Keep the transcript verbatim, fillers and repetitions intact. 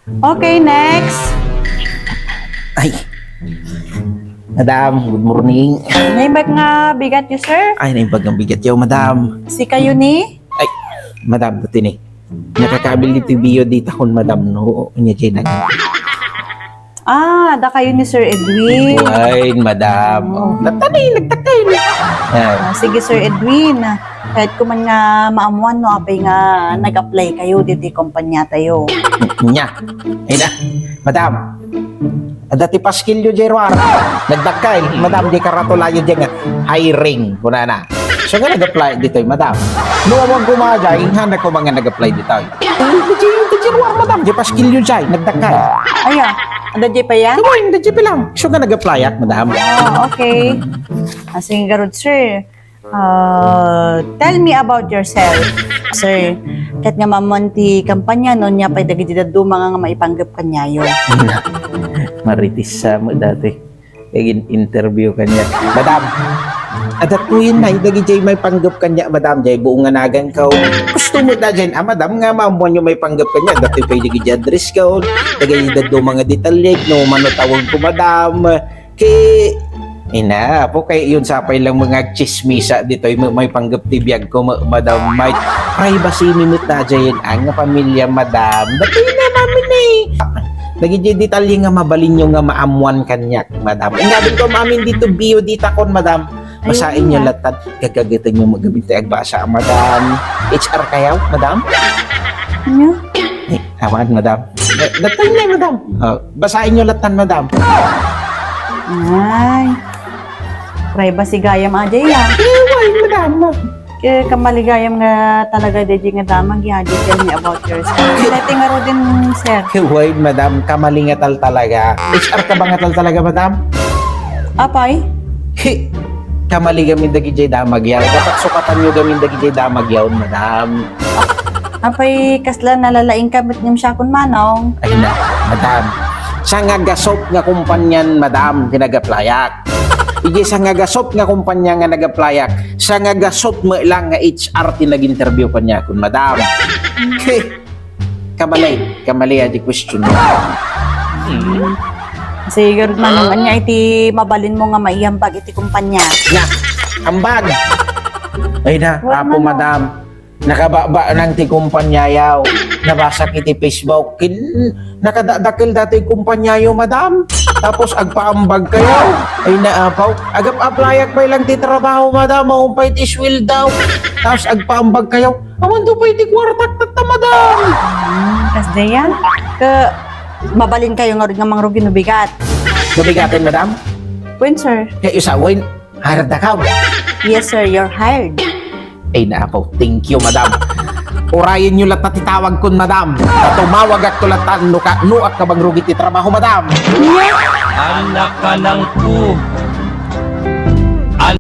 Okay, next. Ay. Madam, good morning. Naimbag nga bigat yu, sir? Ay, naimbag nga bigat yu, madam. Si kayo ni? Ay, madam, dati ni. Nakakabil dito biyo dita kon madam, no? Nya, Jenna. Ah, da kayo ni Sir Edwin. Ay, madam. Oh, natani, nagtakay. Ah, Ah, sige, Sir Edwin. Kahit kuman nga maamuan no apay nga nag-apply kayo diti kumpanya tayo. Nya. Ay na, madam. Adda ti paskilyo jay ruar. Nagdakkel, madam, di karatulayo jay nga hiring, kunana. So nga nag-apply ditoy, madam. No, awag kumajay, inghan na ko nga nag-apply ditoy. Di, di, di, di ruar, madam, di paskilyo jay, nagdakkel. Aya, ada jay pa yan? Kamoy, di jay pa lang. So nga nag-applyak, madam. Ah, okay. Ah, sige, garud, sir. Ah, tell me about yourself, sir. Ket nga mamon ti kampanya, no, nya pay dagiti dadduma nga maipanggep kaniayo. Maritis sa mo dati. Kay interview kanya. Madam, adda tuyen na, dagiti maipanggep kanya, madam, jay buong nga nagan ka. Gusto mo da dyan, ah, madam, nga mamuan yung maipanggep kanya. Dati pay dagiti address ka, dagiti dadduma nga detalye, no, mano tawag ko, madam. Kay, ina, apo, kay yun sapay lang mga chismisa ditoy, may, maipanggep ti biag ko, ma-, Madam Mike. Privacy mi met na dyan, ang nga pamilya, madam. Dati na namin eh. Dagiti detalye nga mabalin nyo nga maamuan kanyak, madam. Ingabin ko mamin dito, biyo dita kon, madam. Basain nyo latan. Gagagatan nyo magamin tayo agbasa, madam. H R kayo, madam? Ano? Eh, awan, madam. Eh, datay na, madam. Oh, basain nyo latan, madam. Ay. Privacy gayam aja ya. Ewan, madam. Kaya kamaligayam nga talaga, D J, nga damag ya. Di tell me about yourself. Letting nga din, sir. Ewan, madam. Kamali nga tal talaga. H R ka ba nga tal talaga, madam? Apay? Hi, kamali gamin dagiti damag yaw. Dapat sukatan nyo gamin dagiti damag yaw, madam. Apay, kasla nalalaing ka, ba't ngem siya kun manong? Ay na, madam. Sa nga gasot nga kumpanyan, madam, kinagaplayak. Iji sa nga gasot nga kumpanya nga nagaplayak, sa nga gasot mo lang nga H R ti nag-interview kanya kun madam. Kamali, kamali aja question. Sige, manong, anya iti mabalin mo nga maiyambag iti kumpanya? Na, ambag. Ay na, apo, madam. Nakababa nang ti kumpanyayaw. Nabasa iti Facebook. Kin, nakadadakel dati kumpanyayo, madam. Tapos agpaambag kayo. Ay na, apaw. Agap-aplayak pa lang ti trabaho, madam. Maumpay ti sweldo. Tapos agpaambag kayo. Awan to pa iti kwartak tatta, madam. Hmm, kas dayan? Ka, mabalin kayo nga nga mangrugi no bigat. Mabigatin, madam? When, sir? Kaya isa, when? Hired na ka? Yes, sir. You're hired. Ay, naapo. Thank you, madam. Urayen nyo latta ti tawag kun, madam. Tumawag ak to latta no ka, no ak kabang rugi ti trabaho, madam. Anak ka ng pu.